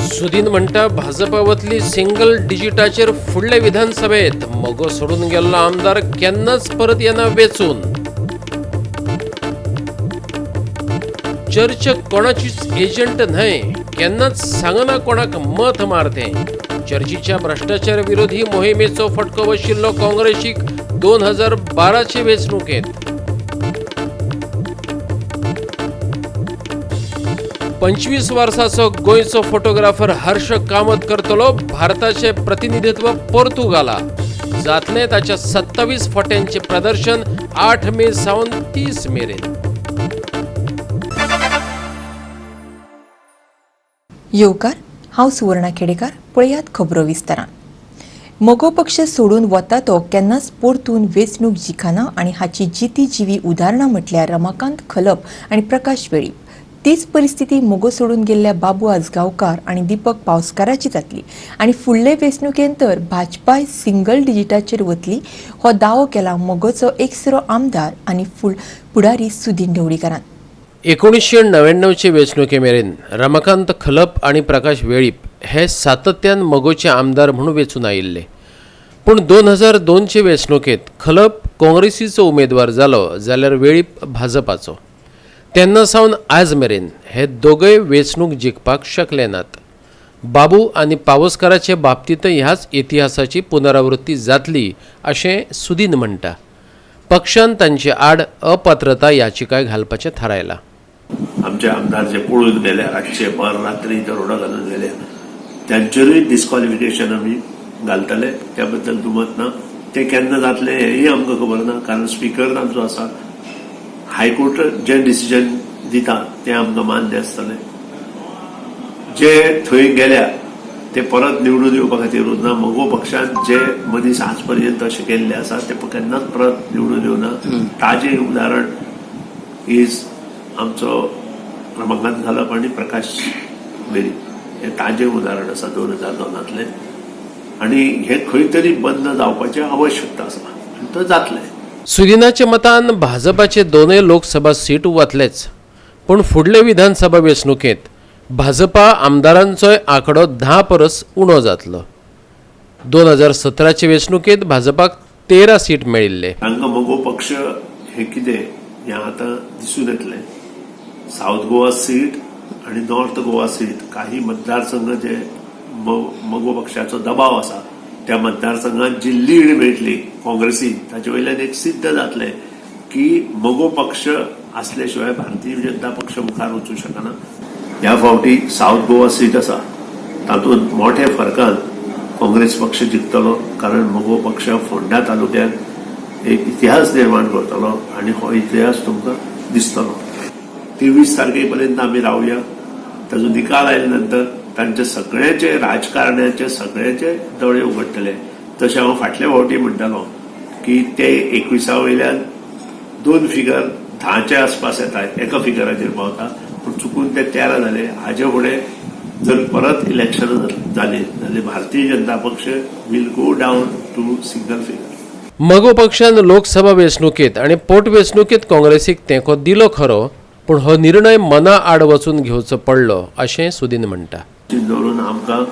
सुदीन म्हणटा भाजपा वतली सिंगल डिजिटाचेर फुडले विधानसभेत, मगो सोडून गेल्लो आमदार केन्नाच परत येना वेचून. चर्च कोणाचीच एजंट न्हय, केन्नाच सांगना कोणाक मत मारते. चर्चीच्या भ्रष्टाचार विरोधी मोहिमेचो फटको बशिल्लो काँग्रेसीक 2012 वेंचणुकेत. 25 वर्साचो गोंयचो फोटोग्राफर हर्ष कामत करतलो भारताचे प्रतिनिधित्व पोर्तुगाला. जातलें ताच्या 27 फोट्यांचें प्रदर्शन 8 मे सावन 30 मेरेन. येवकार, हांव सुवर्णा खेडेकार. पळयात खबरो विस्तारान. मगो पक्ष सोडून वता तो केन्नाच परतून वेंचणूक जिखना आनी हाची जिती जिवी उदाहरणां म्हटल्यार रमाकांत खलप आनी प्रकाश वेळीप. तीच परिस्थिती मगो सोडून गेल्ल्या बाबू आजगांवकार आनी दीपक पावसकाराची जातली आनी फुडले वेंचणुकेंत तर भाजपाय सिंगल डिजिटाचेर वतली हो दावो केला मगोचो एकसुरो आमदार आनी फुडारी सुदीन ढवळीकारान. 1999 वेंचणुके मेरेन रमाकांत खलप आनी प्रकाश वेळीप हे सातत्यान मगोचे आमदार म्हणून वेंचून आयिल्ले. पूण 2002 वेंचणुकेंत खलप काँग्रेसीचो उमेदवार जालो जाल्यार वेळीप भाजपाचो. तेन्ना सावन आज मेरेन हे दोगय वेंचणूक जिखपाक शकले नात. बाबू आनी पावसकाराचे बाबतींतय ह्याच इतिहासाची पुनरावृत्ती जातली अशें सुदीन म्हणटा. पक्षान तांचे आड अपात्रता याचिका घालपाचें थारायलां. आमचे आमदार जे पळून गेले रातचे भर रात्री दरोडा घालून गेले त्यांचेरूय डिस्क्वॉलिफिकेशन आमी घालतले, त्या बद्दल दुमत ना. ते केन्ना जातले हेंय आमकां खबर ना, कारण स्पिकर तांचो आसा. हायकोर्ट जे डिसिजन दिता तें आमकां मान्य आसतलें. जे थंय गेल्या ते परत निवडून येवपा खातीर उरना. मगो पक्षान जे मनीस आज पर्यंत अशे केल्ले आसा ते केन्नाच परत निवडून येवना. ताजें उदाहरण is आमचो रमाकांत खलप आनी प्रकाश वेळीप, हें ताजें उदाहरण आसा 2002तलें. आनी हें खंय तरी बंद जावपाचें आवश्यकता आसा आनी तो जातलें. सुदिनाच्या मतान भाजपाचे दोनय लोकसभा सीट वतलेच, पूण फुडले विधानसभा वेंचणुकेंत भाजपा आमदारांचोय आंकडो 10 परस उणो जातलो. 2017 वेंचणुकेंत भाजपाक 13 सीट मेळिल्ले. तांकां मगो पक्ष हें कितें हें आतां दिसून येतलें. सावथ गोवा सीट आनी नॉर्थ गोवा सीट, काही मतदारसंघ जे मगो पक्षाचो दबाव आसा त्या मतदारसंघात जी लीड मेळटली काँग्रेसीक ताचे वयल्यान एक सिद्ध जातलें की मगो पक्ष आसले शिवाय भारतीय जनता पक्ष मुखार वचूं शकना. ह्या फावटी सावथ गोवा सीट आसा तातूंत मोठ्या फरकान काँग्रेस पक्ष जिखतलो, कारण मगो पक्ष फोंडा तालुक्यात एक इतिहास निर्माण करतलो आनी हो इतिहास तुमकां दिसतलो. 23 तारखे पर्यंत आमी रावया. ताजो निकाल आयले नंतर तांचे सगळ्याचे राजकारण्याचे सगळ्याचे दोळे उगडटले. तशें हांव फाटले फावटी म्हणटालो की ते 21 वयल्यान 2 फिगर 10च्या आसपास येता, एका फिगराचेर पावता, पूण चुकून ते 13 जाले. हाजे फुडें जर परत इलेक्शन जाली जाल्यार भारतीय जनता पक्ष will go down to single figure. मगो पक्षान लोकसभा वेंचणुकेंत आनी पोटवेंचणुकेंत काँग्रेसीक तेंको दिलो खरो, पूण हो निर्णय मना आड वचून घेवचो पडलो अशें सुदीन म्हणटा. दवरून आमकां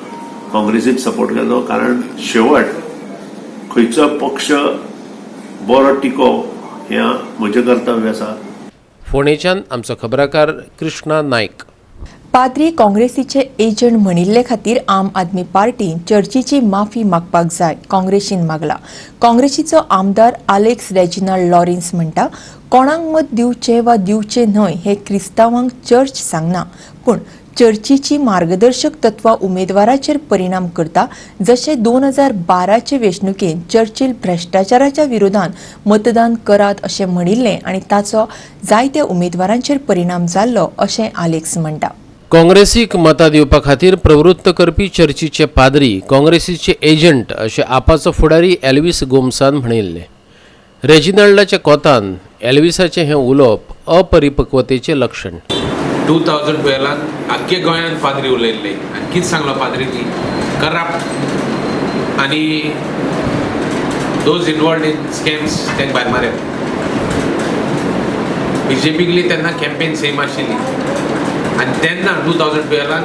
काँग्रेसीक सपोर्ट केलो, कारण शेवट खंयचो पक्ष बरो टिको हें म्हजें कर्तव्य आसा. फोंडेच्यान आमचो खबराकार कृष्णा नायक. पाद्री काँग्रेसीचे एजंट म्हणिल्ले खातीर आम आदमी पार्टीन चर्चीची माफी मागपाक जाय काँग्रेसीन मागला. काँग्रेसीचो आमदार आलेक्स रेजिनाल्ड लॉरेन्स म्हणटा कोणाक मत दिवचें वा दिवचें न्हय हें क्रिस्तांवांक चर्च सांगना, पूण चर्चीची मार्गदर्शक तत्वां उमेदवाराचेर परिणाम करता. जशें 2012 वेंचणुकेंत चर्चील भ्रश्टाचाराच्या विरोधात मतदान करात अशें म्हणिल्लें आनी ताचो जायत्या उमेदवारांचेर परिणाम जाल्लो अशें आलेक्स म्हणटा. काँग्रेसीक मतां दिवपा खातीर प्रवृत्त करपी चर्चीचे पाद्री काँग्रेसीचे एजंट अशें आपाचो फुडारी एल्वीस गोम्सान म्हणिल्लें. रेजिनाल्डाच्या कोतान एल्विसाचें हें उलोवप अपरिपक्वतेचें लक्षण. 2012 आख्खे गोंयांत पाद्री उलयल्ले आनी कितें सांगलो पाद्रीनी, करप्ट आनी those involved in scams तांकां भायर मारप. बीजेपीकली तेन्ना कॅम्पेन सेम आशिल्ली आनी तेन्ना 2012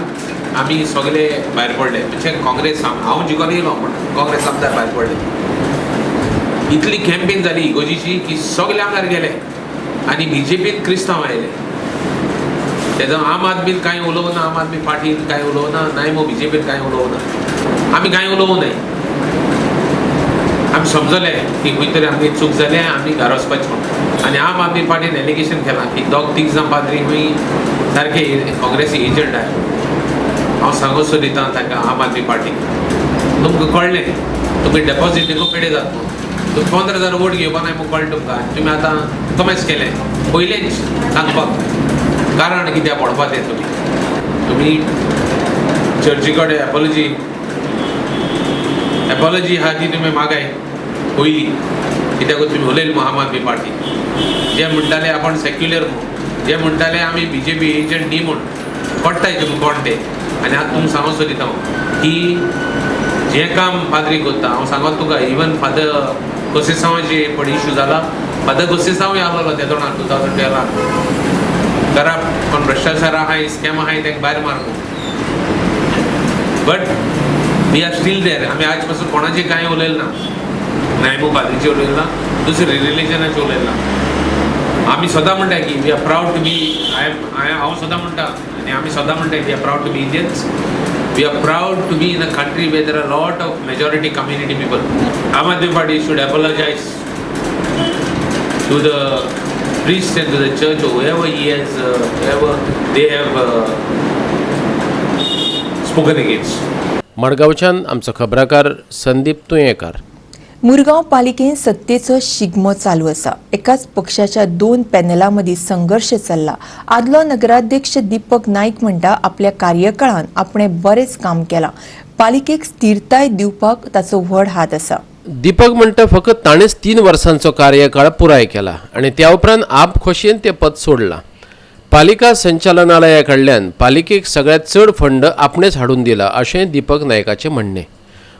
आमी सगळे भायर पडले, म्हणजे काँग्रेस, हांव जिखून येयलो पूण काँग्रेस आमदार भायर पडले. इतली कॅम्पेन जाली इगोजीची की सगळे आमदार गेले आनी बीजेपीन क्रिस्तांव आयले. तेजो आम आदमीन कांय उलोवना, आम आदमी पार्टीन कांय उलोवना, नाय मो बीजेपीन कांय उलोवना, आमी कांय उलोवं नाय. आमी समजले की खंय तरी आमगे चूक जाल्या, आमी घरा वचपाचें म्हूण. आनी आम आदमी पार्टीन एलिगेशन केलां की दोग तीग जाण पाद्री खंय सारके काँग्रेसी एजंट आहा. हांव सांगूं सोदिता तांकां, आम आदमी पार्टीक, तुमकां कळ्ळें तुमी डेपोजीट न्हू पेडे जाता म्हूण, तुमी 15,000 वोट घेवपा नाय म्हूण कळ्ळें तुमकां. आनी तुमी आतां कमेस केलें पयलेंच सांगपाक कारण कित्याक पडपा तें. तुमी तुमी चर्ची कडेन एपोलॉजी आहा ती तुमी मागाय पयली, कित्याक तुमी उलयले म्हूण आम आदमी पार्टी जे म्हणटाले आपूण सेक्युलर म्हूण, जे म्हणटाले आमी बीजेपी एजंट न्ही म्हूण, कळटाय तुमी कोण ते. आनी आतां तुमकां सांगूंक सोदिता हांव की जें काम पाद्री करता, हांव सांगत तुका, इवन फादर कोसेसांवाचे पण इशू जाला, फादर कोसेसांवूय आहलोलो त्या तोंडार 2012 करप्ट कोण भ्रश्टाचार आहाय, स्कॅम आहाय, तांकां भायर मार. But we are still there. आमी आज पासून कोणाचें कांय उलयलें ना, नायमू पाद्रीचें उलयलें ना, दुसरे रिलिजनाचें उलयलें ना. आमी सदां म्हणटा की we are proud to be, I I हांव सदां म्हणटा आनी आमी सदां म्हणटा, we are proud to be Indians, we are proud to be in a country where there are lot of majority community people. Aam Aadmi Party should apologise to the priest and to the church or whoever he has, whoever they have spoken against. मडगांवच्यान आमचो खबराकार संदीप तुयेंकार. मुरगांव पालिकेन सत्तेचो शिगमो चालू आसा. एकाच पक्षाच्या दोन पॅनला मदीं संघर्श चल्ला. आदलो नगराध्यक्ष दीपक नायक म्हणटा, आपल्या कार्यकाळान आपणें बरेंच काम केलां. पालिकेक स्थिरताय दिवपाक ताचो व्हड हात आसा. दीपक म्हणटा, फकत ताणेंच 3 वर्सांचो कार्यकाळ पुराय केला आनी त्या उपरांत आपखोशयेन तें पद सोडलां. पालिका संचालनालया कडल्यान पालिकेक सगळ्यांत चड फंड आपणेच हाडून दिला अशें दीपक नायकाचें म्हणणें.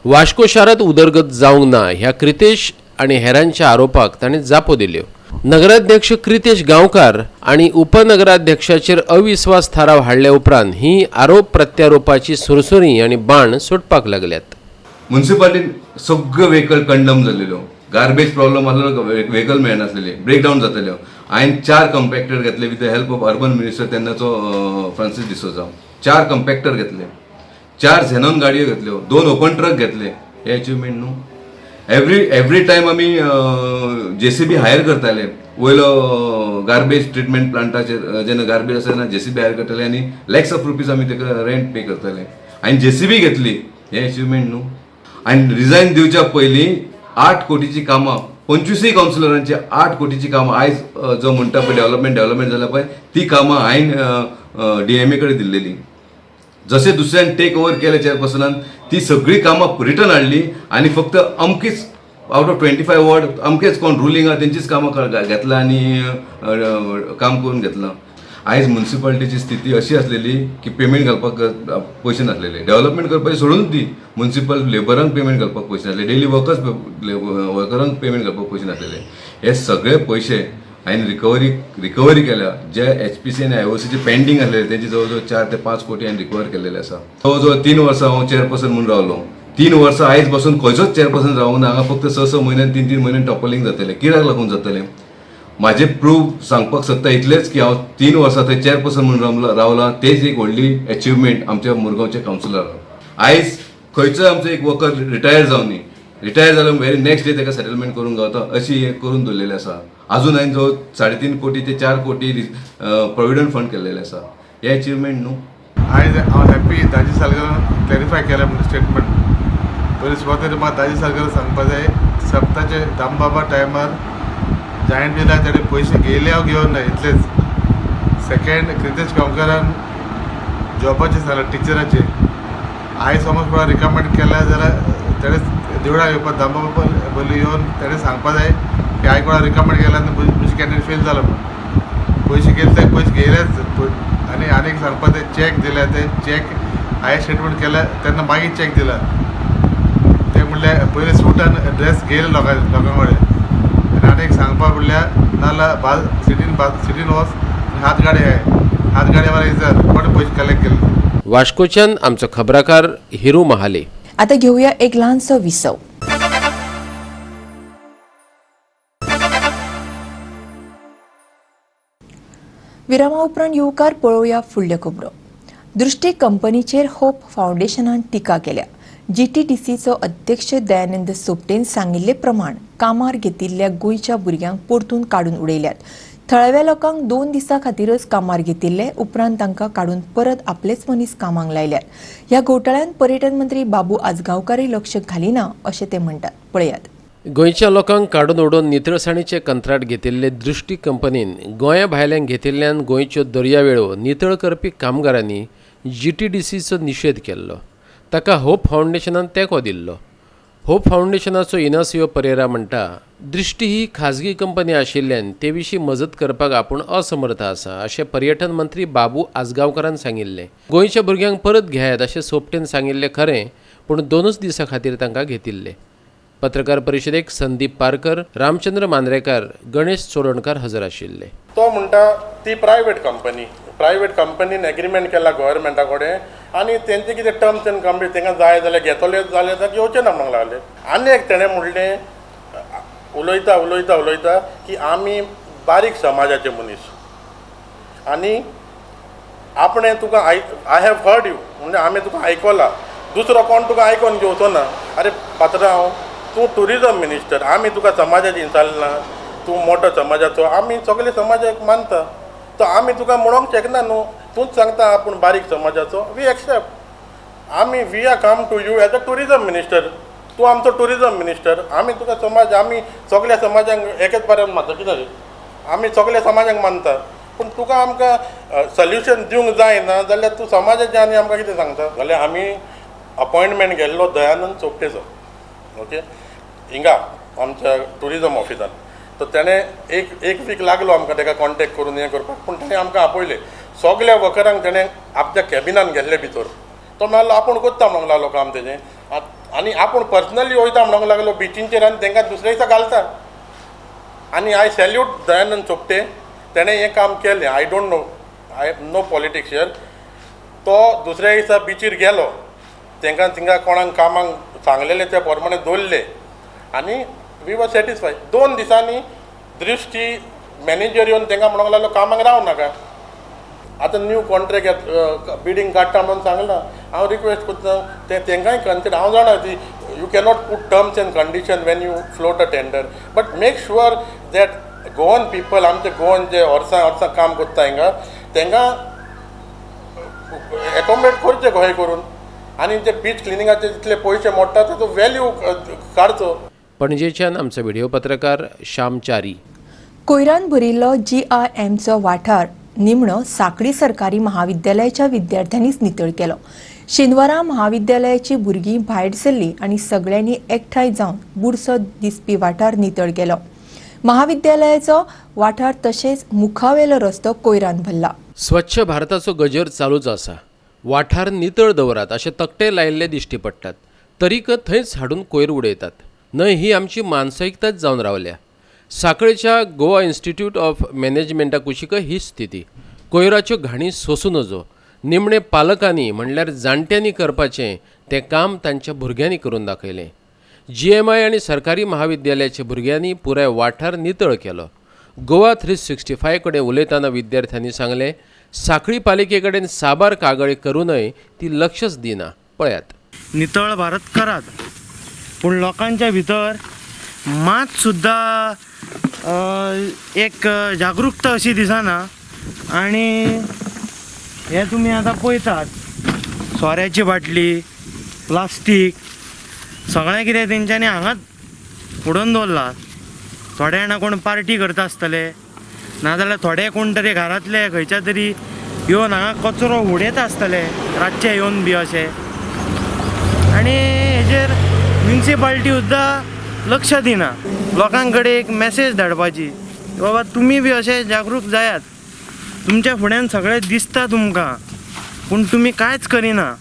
वास्को शारांत उदरगत जावंक ना ह्या क्रितेश आनी हेरांच्या आरोपाक ताणें जापो दिल्यो. नगराध्यक्ष क्रितेश गांवकार आनी उपनगराध्यक्षाचेर अविस्वास थाराव हाडल्या उपरांत ही आरोप प्रत्यारोपाची सुरसुरी आनी बाण सुटपाक लागल्यात. म्युन्सिपाल्टीन सगळ्यो व्हेकल कंडम जाल्लेल्यो, गार्बेज प्रॉब्लम आसलेलो, व्हेकल मेळनासलेले, ब्रेकडावन जाताल्यो. हांवें चार कंपॅक्टर घेतले with the help of urban minister तेन्नाचो फ्रांसीस डिसोजा. चार कंपॅक्टर घेतले, चार झेनॉन गाडयो घेतल्यो, दोन ओपन ट्रक घेतले. हे अचिवमेंट न्हू? एवरी टायम आमी जेसीबी हायर करताले. वयलो गार्बेज ट्रिटमेंट प्लांटाचेर जेन्ना गार्बेज आसा तेन्ना जेसीबी हायर करताले आनी लॅक्स ऑफ रुपीज आमी ताका रेंट पे करताले. आनी जेसीबी घेतली, हें अचिवमेंट न्हू? आनी रिजायन दिवच्या पयलीं 8 कोटीची कामां, 25 कावन्सिलरांची 8 कोटीची कामां, आयज जो म्हणटा पळय डेव्हलपमेंट डेव्हलपमेंट जाल्या पळय, ती कामां हांवें डीएमए कडेन दिल्लेली. जशें दुसऱ्यान टेक ओवर केलें चेअरपर्सनान, ती सगळी कामां रिटर्न हाडली आनी फक्त अमकीच आउट ऑफ 25 वॉर्ड अमकेच कोण रुलींग आहा तेंचीच कामां घेतलां आनी काम करून घेतलां. आयज म्युन्सिपालिटीची स्थिती अशी आसलेली की पेमेंट घालपाक पयशे नासलेले. डेव्हलपमेंट करपाचें सोडून दी, म्युन्सिपल लेबरांक पेमेंट घालपाक पयशे नासले, डेली वर्कर्स वर्करांक पेमेंट घालपाक पयशे नासलेले. हे सगळे पयशे हांवें रिकवरी केल्या. जे एचपीसी आनी आयओसीचे पेंडींग आसलेले तेंचे जवळ जवळ 4 ते 5 कोटी हांवें रिकवर केल्लेले आसा. जवळ जवळ 3 वर्सां हांव चेअरपर्सन म्हणून रावलो. 3 वर्सां आयज पासून खंयचोच चेअरपर्सन रावूंक ना. हांगा फक्त स स म्हयन्यान, तीन तीन म्हयन्यान टॉपलिंग जातलें. कित्याक लागून जातलें? म्हाजें प्रूफ सांगपाक सोदता इतलेंच की हांव 3 वर्सां थंय चेअरपर्सन म्हणून रावला, तेच एक व्हडली अचिवमेंट आमच्या मुरगांवच्या कावन्सिलराक. आयज खंयचोय आमचो एक वर्कर रिटायर जावनी, रिटायर जालो व्हेरी नेक्स्ट डे ताका सेटलमेंट करूंक गावता अशी हें करून दवरलेलें आसा. आजून हांवें जवळ 3.5 कोटी ते 4 कोटी प्रोविडंट फंड केल्लेले आसा. हें अचिवमेंट न्हू? आयज हांव हॅप्पी, दाजी सालकारान क्लॅरिफाय केलें म्हणजे स्टेटमेंट. पयलीं सुरवातेर म्हाका दाजी सालकार सांगपा जाय, सप्ताचे दामबाबा टायमार जायंट व्हिला तेणे पयशे घेयले हांव घेवन ना इतलेच. सेकंड, क्रितेश गांवकारान जॉबाचें सांगलां टिचराचें. आयज समज कोणा रिकमेंड केल्या जाल्यार तेणें देवळा येवपा, दामबाबा पयलीं येवन तेणें सांगपा जाय की हांवें कोणा रिकमेंड केल्या आनी म्हजे कॅन्डिडेट फेल जालो म्हूण. पयशे गेले ते पयशे घेयलेच. आनी आनीक सांगपा ते चॅक दिल्या, ते चॅक हांवें स्टेटमेंट केल्या तेन्ना मागीर चॅक दिला. ते म्हणल्यार पयलीं सूट आनी ड्रेस घेयले लोकां कडेन. आनी आनीक सांगपा म्हणल्यार नाल्यार सिटीन सिटीन वच आनी हात गाडी आहाय, हात गाडये वाल्याक विचार कोणे पयशे कलेक्ट केले. वास्कोच्यान आमचो खबराकार हिरू महाले. आता घेऊया एक ल्हानसो विसव. विरामा उपरांत येवकार पळोवया फुडल्यो खबरो. दृश्टी कंपनीचेर होप फावंडेशनान टिका केल्या. जीटीडीसीचो अध्यक्ष दयानंद सोपटेन सांगिल्ले प्रमाण कामार घेतिल्ल्या गोंयच्या भुरग्यांक परतून काडून उडयल्यात. थळाव्या लोकांक 2 दिसां खातीरच कामार घेतिल्ले, उपरांत तांकां काडून परत आपलेच मनीस कामाक लायल्यात. ह्या घोटाळ्यान पर्यटन मंत्री बाबू आजगांवकारय लक्ष घालिना अशें ते म्हणटात. पळयात. गोंयच्या लोकांक काडून उडोवन नितळसाणीचें कंत्राट घेतिल्ले दृश्टी कंपनीन गोंया भायल्यांक घेतिल्ल्यान गोंयच्यो दर्यावेळो नितळ करपी कामगारांनी जीटीडीसीचो निशेध केल्लो. ताका होप फावंडेशनान तेंको दिल्लो. होप फावंडेशनाचो इनासियो परेरा म्हणटा, दृश्टी ही खाजगी कंपनी आशिल्ल्यान ते विशीं मजत करपाक आपूण असमर्थ आसा अशें पर्यटन मंत्री बाबू आजगांवकारान सांगिल्लें. गोंयच्या भुरग्यांक परत घेयात अशें सोपटेन सांगिल्लें खरें, पूण 2 दिसां खातीर तांकां घेतिल्ले. पत्रकार परिशदेक संदीप पारकर, रामचंद्र मांद्रेकार, गणेश चोडणकार हजर आशिल्ले. तो म्हणटा ती प्रायवेट कंपनी, प्रायवेट कंपनीन एग्रीमेंट केला गव्हर्मेंटा कडेन आनी तेंचे कितें टर्म्स एंड कंडिशन तांकां जाय जाल्यार घेतले जाल्यार घेवचे ना म्हणूंक लागले. आनी एक तेणें म्हणलें उलयता उलयता उलयता की आमी बारीक समाजाचे मनीस आनी आपणें तुका I have heard you म्हणजे आमी तुका आयकलां, दुसरो कोण तुका आयकोन घेवचो ना. अरे पात्रांव, तूं ट्युरिजम मिनिस्टर, आमी तुका समाजाची इन्साल ना, तूं मोटो समाजाचो, आमी सगळे समाजाक मानता, तो आमी तुका म्हणोंक शकना न्हू, तूंच सांगता आपूण बारीक समाजाचो, we accept. आमी we are come to you as a tourism minister, तूं आमचो ट्युरिजम मिनिस्टर, आमी तुका समाज, आमी सगळ्या समाजांक एकेच पर्यंत मानता, कितें आमी सगळ्या समाजांक मानता, पूण तुका आमकां सोल्युशन दिवंक जायना जाल्यार तूं समाजाचें आनी आमकां कितें सांगता. जाल्यार आमी अपॉयंटमेंट गेल्लो दयानंद चोपटेचो, ओके, हिंगा आमच्या ट्युरिजम ऑफिसान. तर तेणें एक वीक लागलो आमकां ताका कॉन्टेक्ट करून हें करपाक, पूण तेणें आमकां आपयलें. सगल्या वर्करांक तेणें आपल्या कॅबिनान गेल्ले भितर. तो म्हणलो आपूण करता म्हणूंक लागलो काम तेजें आनी आपूण पर्सनली वयता म्हणूंक लागलो बिचींचेर आनी तांकां दुसऱ्या दिसा घालता. आनी I salute Dayanand Chopte, तेणें हें काम केलें. I don't know, I no politics here. तो दुसऱ्या दिसा बिचीर गेलो, तांकां थिंगा कोणाक कामाक सांगलेलें त्या प्रमाणे दवरले आनी we were satisfied. 2 दिसांनी दृश्टी मॅनेजर येवन तांकां म्हणूंक लागलो कामाक राव नाका, आतां न्यू कॉन्ट्रॅक्ट बिडींग काडटा म्हणून सांगलां. हांव रिक्वेस्ट करता तें तांकांय कन्सिडर. हांव जाणा ती you cannot put terms and condition when you float a tender, but make sure that Goan people, आमचे गोवन जे वर्सां वर्सां काम करता हिंगा, तांकां एकोमोडेट करचें कशें करून आनी ते बीच क्लिनिंगाचे जितले पयशे मोडटा ताचो वेल्यू काडचो. पणजेच्यान आमचो व्हिडिओ पत्रकार श्याम च्यारी. कोयरान भरिल्लो GIMचो वाठार निमणो सांखळी सरकारी महाविद्यालयाच्या विद्यार्थ्यांनीच नितळ केलो. शेनवारा महाविद्यालयाची भुरगीं भायर सरलीं आनी सगळ्यांनी एकठांय जावन बुरसो दिसपी वाठार नितळ केलो. महाविद्यालयाचो वाठार तशेंच मुखावेलो रस्तो कोयरान भरला. स्वच्छ भारताचो गजर चालूच आसा. वाठार नितळ दवरात अशे तकटे लायिल्ले दिश्टी पडटात, तरीक थंयच हाडून कोयर उडयतात. न्हय ही आमची मानसिकताच जावन रावल्या. सांखळेच्या गोवा इन्स्टिट्यूट ऑफ मॅनेजमेंटा कुशीक ही स्थिती. कोयराच्यो घाणी सोसूं नजो. निमणे पालकांनी म्हणल्यार जाणट्यांनी करपाचें तें काम तांच्या भुरग्यांनी करून दाखयलें. GMI आनी सरकारी महाविद्यालयाच्या भुरग्यांनी पुराय वाठार नितळ केलो. गोवा 365 कडेन उलयतना विद्यार्थ्यांनी सांगलें, सांखळी पालिके कडेन साबार कागाळी करूनय ती लक्षच दिना. पळयात. नितळ भारत करात, पूण लोकांच्या भितर मात सुद्दां एक जागृकता अशी दिसना. आनी हे तुमी आतां पळयतात, सोऱ्याची बाटली, प्लास्टीक सगळें कितें तेंच्यांनी हांगाच उडोवन दवरलां. थोडे जाणां कोण पार्टी करता आसतले, नाजाल्यार थोडे कोण तरी घरांतले खंयच्या तरी येवन हांगा कचरो उडयता आसतले रातचे येवन बी अशें. आनी हेजेर म्युनिसिपालिटी सुद्दां लक्ष दिना. लोकां कडेन एक मॅसेज धाडपाची, बाबा तुमी बी अशें जागरूक जायात, तुमच्या फुड्यान सगळें दिसता तुमकां, पूण तुमी कांयच करिना.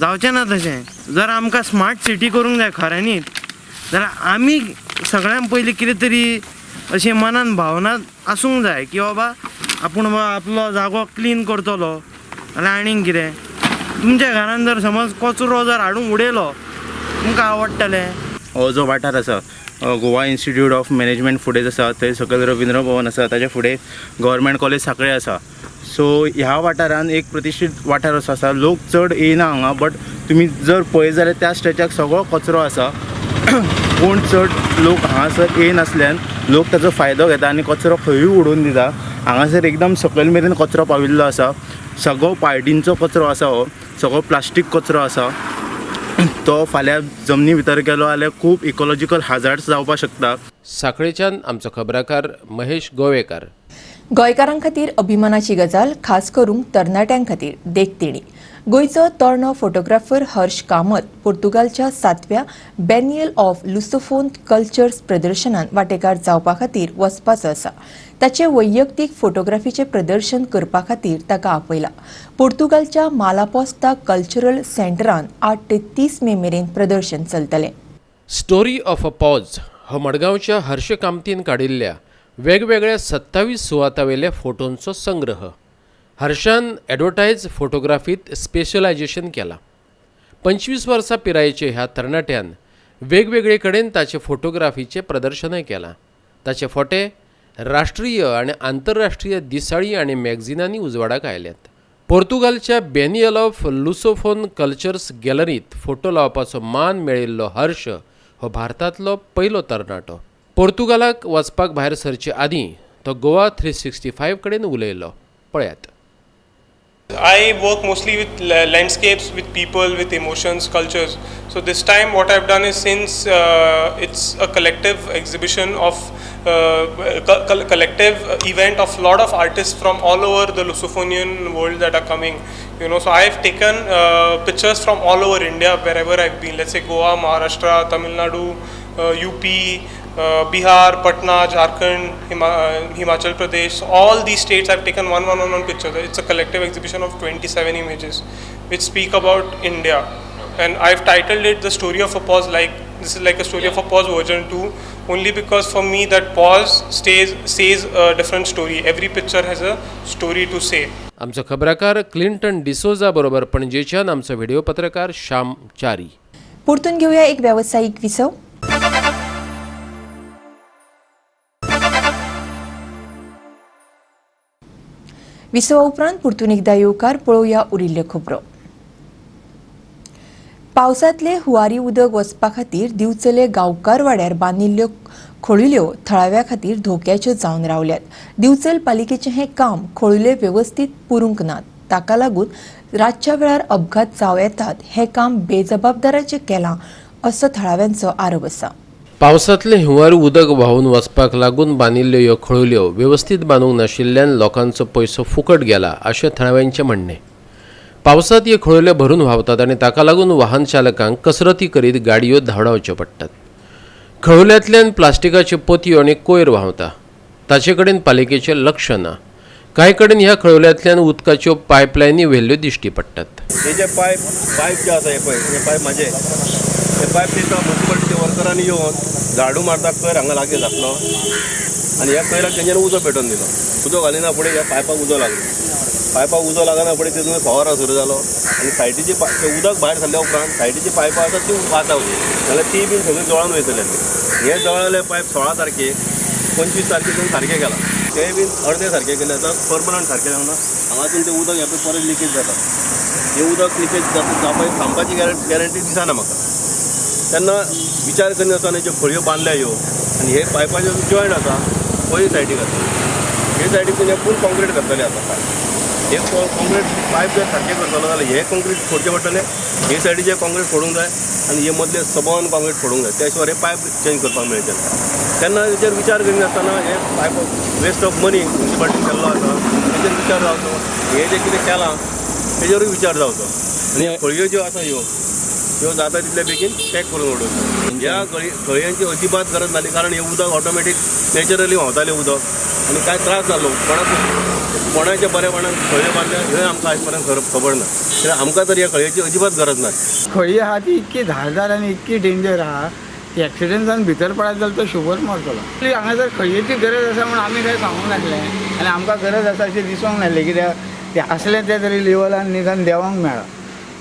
जावचें ना तशें. जर आमकां स्मार्ट सिटी करूंक जाय खऱ्यांनीच, जाल्यार आमी सगळ्यान पयलीं कितें तरी अशें मनान भावना आसूंक जाय की बाबा आपूण बाबा आपलो जागो क्लीन करतलो, जाल्यार आनीक कितें. तुमच्या घरान जर समज कचरो जर हाडून उडयलो तुमकां आवडटलें? हो जो वाठार आसा, गोवा इन्स्टिट्यूट ऑफ मॅनेजमेंट फुडें आसा, थंय सकयल रविंद्र भवन आसा, ताच्या फुडें गव्हर्मेंट कॉलेज सांखळे आसा. सो ह्या वाठारान एक प्रतिश्ठीत वाठार असो आसा, लोक चड येयना हांगा, बट तुमी जर पळयत जाल्यार त्या स्ट्रेचाक सगळो कचरो आसा. कोण चड लोक हांगासर येयनासल्यान लोक ताचो फायदो घेता आनी कचरो खंयूय उडोवन दिता. हांगासर एकदम सकयल मेरेन कचरो पाविल्लो आसा. सगळो पार्टींचो कचरो आसा, हो सगळो प्लास्टीक कचरो आसा. तो फाल्यां जमनी भितर गेलो जाल्यार खूब इकोलॉजिकल हाजार्ड्स जावपाक शकता. सांखळेच्यान आमचो खबराकार महेश गोवेकार. गोंयकारां खातीर अभिमानाची गजाल, खास करून तरणाट्यां खातीर देखदिणी. गोंयचो तरणो फोटोग्राफर हर्ष कामत पोर्तुगालच्या 7व्या बेनियल ऑफ लुसोफोन कल्चर्स प्रदर्शनात वांटेकार जावपा खातीर वचपाचो आसा. ताचे वैयक्तीक फोटोग्राफीचें प्रदर्शन करपा खातीर ताका आपयला. पोर्तुगालच्या मालापोस्ता कल्चरल सेंटरान 8 ते 30 मे मेरेन प्रदर्शन चलतलें. स्टोरी ऑफ अ पॉज हो मडगांवच्या हर्ष कामतीन काडिल्ल्या वेगवेगळ्या 27 सुवातावेल्या फोटोंचो संग्रह. हर्षान एडवर्टायज फोटोग्राफीत स्पेशलायजेशन केलां. 25 वर्सां पिरायेचे ह्या तरणाट्यान वेगवेगळे कडेन ताचे फोटोग्राफीचें प्रदर्शनय केलां. ताचे फोटे राष्ट्रीय आनी आंतरराष्ट्रीय दिसाळीं आनी मॅगझिनांनी उजवाडाक आयल्यात. पोर्तुगालच्या बेनियल ऑफ लुसोफोन कल्चर्स गॅलरींत फोटो लावपाचो मान मेळिल्लो हर्ष हो भारतांतलो पयलो तरणाटो. पोर्तुगालाक वचपाक भायर सरचे आदीं तो गोवा 365 कडेन उलयलो. पळयात. I work mostly with landscapes, with people, with emotions, cultures. So this time what I've done is, since it's a collective exhibition of collective event of lot of artists from all over the Lusophonian world that are coming, so I've taken pictures from all over India, wherever I've been, let's say Goa, Maharashtra, Tamil Nadu, UP, Bihar, Patna, Jharkhand, Himachal Pradesh, all these states I've taken one, one, one, one picture. It's a collective exhibition of 27 images which speak about India. And I've titled it The Story of a Pause, like this is like a story of a pause version 2, only because for me that pause says a different story. Every picture has a story to say. आमचो खबराकार Clinton D'Souza बरोबर पणजेच्यान आमचो video पत्रकार श्याम च्यारी. परतून घेवया एक वेवसायीक विसव. विसवा उपरांत परतून एकदा येवकार. पळोवया उरिल्ल्यो खबरो. पावसांतले हुवारी उदक वचपा खातीर दिवचले गांवकार वाड्यार बांदिल्ल्यो खोळिल्यो थळाव्या खातीर धोक्याच्यो जावन रावल्यात. दिवचल पालिकेचें हें काम खोळिल्यो वेवस्थीत पुरूंक नात, ताका लागून रातच्या वेळार अपघात जावं येतात. हें काम बेजबाबदाराचें केलां असो थळाव्यांचो आरोप आसा. पावसांतलें हुंवार उदक व्हांवून वचपाक लागून बांदिल्ल्यो ह्यो खळुल्यो वेवस्थीत बांदूंक नाशिल्ल्यान लोकांचो पयसो फुकट गेला अशें थळाव्यांचें म्हणणें. पावसांत ह्यो खळुल्यो भरून व्हांवतात आनी ताका लागून वाहन चालकांक कसरती करीत गाडयो धांवडावच्यो पडटात. खळुल्यांतल्यान प्लास्टिकाच्यो पोतयो आनी कोयर व्हांवता, ताचे कडेन पालिकेचें लक्ष ना. कांय कडेन ह्या खळुल्यांतल्यान उदकाच्यो पायपलायनी व्हेल्ल्यो दिश्टी पडटात. हे जे पायप जे आसा, हे पळय, हे पायप म्हाजे, हे पायप दिसता म्युनिसिपालिटीच्या वर्करांनी येवन झाडू मारता, कोयर हांगा लागीं घातलो आनी ह्या कोयराक तेंच्यांनी उजो पेटोवन दिलो. उजो घालिना फुडें ह्या पायपाक उजो लागलो. पायपाक उजो लागना फुडें तितून फवारो सुरू जालो आनी सायडीची तें उदक भायर सरल्या उपरांत सायडीची पायपां आसा ती वाचावली, जाल्यार ती बीन सगळी जळोन वयतली. हे जळ्ळेले पायप 16 तारखेक 25 तारखेक सारकें केलां, तें बीन अर्दे सारकें केलें, आतां परमनंट सारकें जावना. हांगासून तें उदक हें पळय परत लिकेज जाता. हें उदक लिकेज जाता जावपाची थांबपाची गॅरंटी दिसना म्हाका. तेन्ना विचार करिनासतना ज्यो खळयो बांदल्या ह्यो आनी हे पायपाच्यो जॉयंट आसा पळय सायडीक आसा, हे सायडीक फूल कॉन्क्रीट करतले. आतां पायप हे कॉन्क्रीट पायप जर सारकें करतलो जाल्यार हे कॉन्क्रीट फोडचे पडटले, हे सायडीचे कॉन्क्रीट फोडूंक जाय आनी हे मदले सबन कॉन्क्रीट फोडूंक जाय, त्या शिवाय हे पायप चेंज करपाक मेळचें ना. तेन्ना तेजेर विचार करिनासतना हे पायप वेस्ट ऑफ मनी म्युनिसिपालिटीन केल्लो आसा तेजेर विचार जावचो. हे जें कितें केलां तेजेरूय विचार जावचो आनी खळयो ज्यो आसा ह्यो ह्यो जाता तितले बेगीन पॅक करून उडोवच्यो. ह्या खळयांची अजिबात गरज नासली, कारण हें उदक ऑटोमॅटीक नॅचरली व्हांवतालें उदक आनी कांय त्रास जालो कोणाच्या बरेपणान खळयो बांदल्या हें आमकां आयज पर्यंत खबर ना. कित्याक आमकां तर ह्या खळयेची अजिबात गरज ना. खळी आहा ती इतकी धारदार आनी इतकी डेंजर आहा की एक्सिडंट जावन भितर पडत जाल्यार तो शुबर मरतलो. हांगा जर खळयेची गरज आसा म्हूण आमी कांय सांगूंक नासलें आनी आमकां गरज आसा अशें दिसूंक नासलें, कित्याक तें आसलें तें तरी लेवलान निदान देंवोंक मेळ्ळां.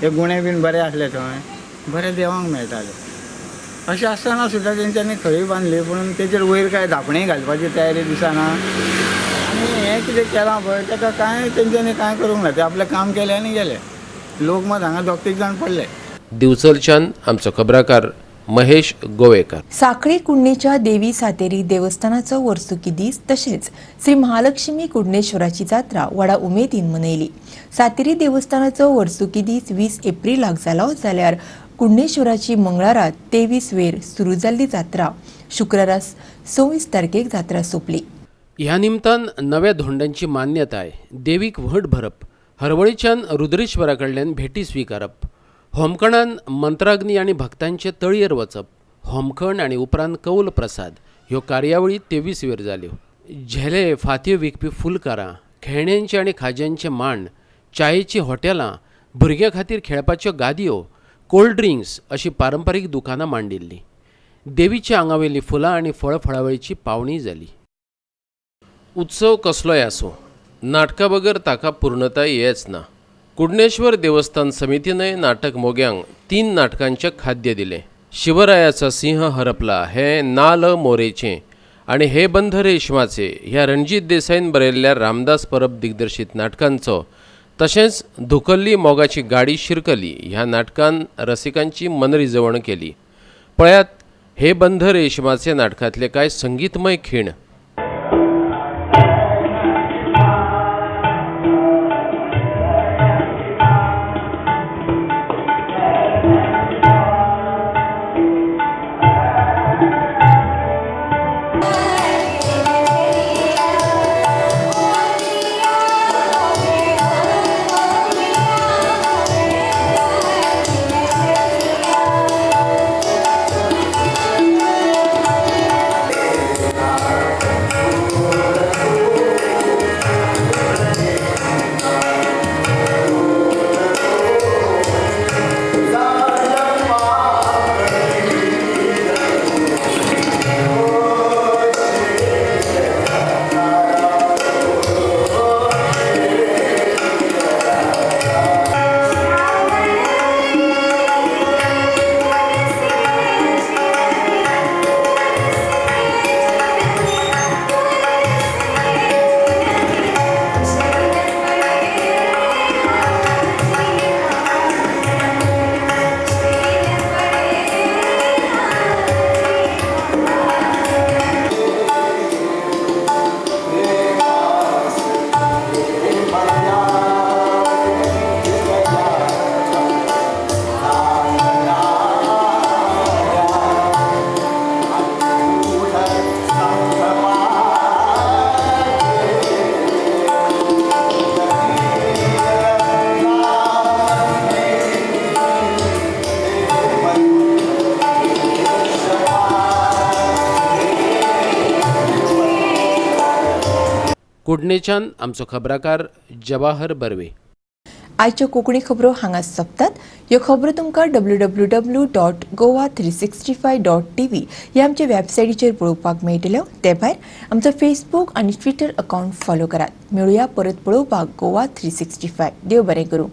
हे गुणे बीन बरे आसले थंय बरे देवांक मेळटाले. अशें आसतना सुद्दां तेंच्यांनी खळी बांदली, पूण तेचेर वयर कांय धापणें घालपाची तयारी दिसना. आनी हें कितें केलां पळय ताका कांय तेंच्यांनी कांय करूंक ना, ते आपलें काम केलें आनी गेले. लोक मात हांगा दोग तीग जाण पडले. दिवचलच्यान आमचो खबराकार महेश गोवेकर. साखळी कुडणेच्या देवी सातेरी देवस्थानाचो वर्सुकी दीस तशेंच श्री महालक्ष्मी कुडणेश्वराची जात्रा व्हडा उमेदीन मनयली. सातेरी देवस्थानाचो वर्सुकी दीस 20 एप्रिलाक जालो जाल्यार कुडणेश्वराची मंगळारा 23 वेर सुरू जाल्ली जात्रा शुक्रारा 26 तारखेक जात्रा सोंपली. ह्या निमतान नव्या धोंड्यांची मान्यताय, देवीक व्हड भरप, हरवळीच्यान रुद्रेश्वरा कडल्यान भेटी स्विकारप, होमखणान मंत्राग्नी आनी भक्तांचे तळयेर वचप, होमखण आनी उपरांत कौल प्रसाद ह्यो कार्यावळी 23 वेर जाल्यो. झेले फातयो विकपी फुलकारां, खेळण्यांचे आनी खाज्यांचे मांड, चायेचीं हॉटेलां, भुरग्यां खातीर खेळपाच्यो गादयो, कोल्ड ड्रिंक्स अशी पारंपारीक दुकानां मांडिल्लीं. देवीच्या आंगावेलीं फुलां आनी फळफळावळीची पावणी जाली. उत्सव कसलोय आसूं, नाटका बगर ताका पूर्णताय येच ना. कुडणेश्वर देवस्थान समितीनय नाटक मोग्यांक 3 नाटकांचें खाद्य दिलें. शिवरायाचा सिंह हरपला हे नाल मोरेचें आनी हे बंध रेशमाचे ह्या रणजीत देसाईन बरयल्ल्या रामदास परब दिग्दर्शीत नाटकांचो, तशेंच धुकल्ली मोगाची गाडी शिरकली ह्या नाटकान रसिकांची मनरिजवण केली. पळयात हे बंध रेशमाचे नाटकांतले कांय संगीतमय खीण. कुडणेच्यान आमचो खबराकार जवाहर बर्वे. आयच्यो कोंकणी खबरो हांगा सोंपतात. ह्यो खबरो तुमकां www.goa365.tv ह्या आमच्या वेबसायटीचेर पळोवपाक मेळटल्यो. ते भायर आमचो फेसबूक आनी ट्विटर अकावंट फॉलो करात. मेळुया परत पळोवपाक गोवा 365. देव बरें करूं.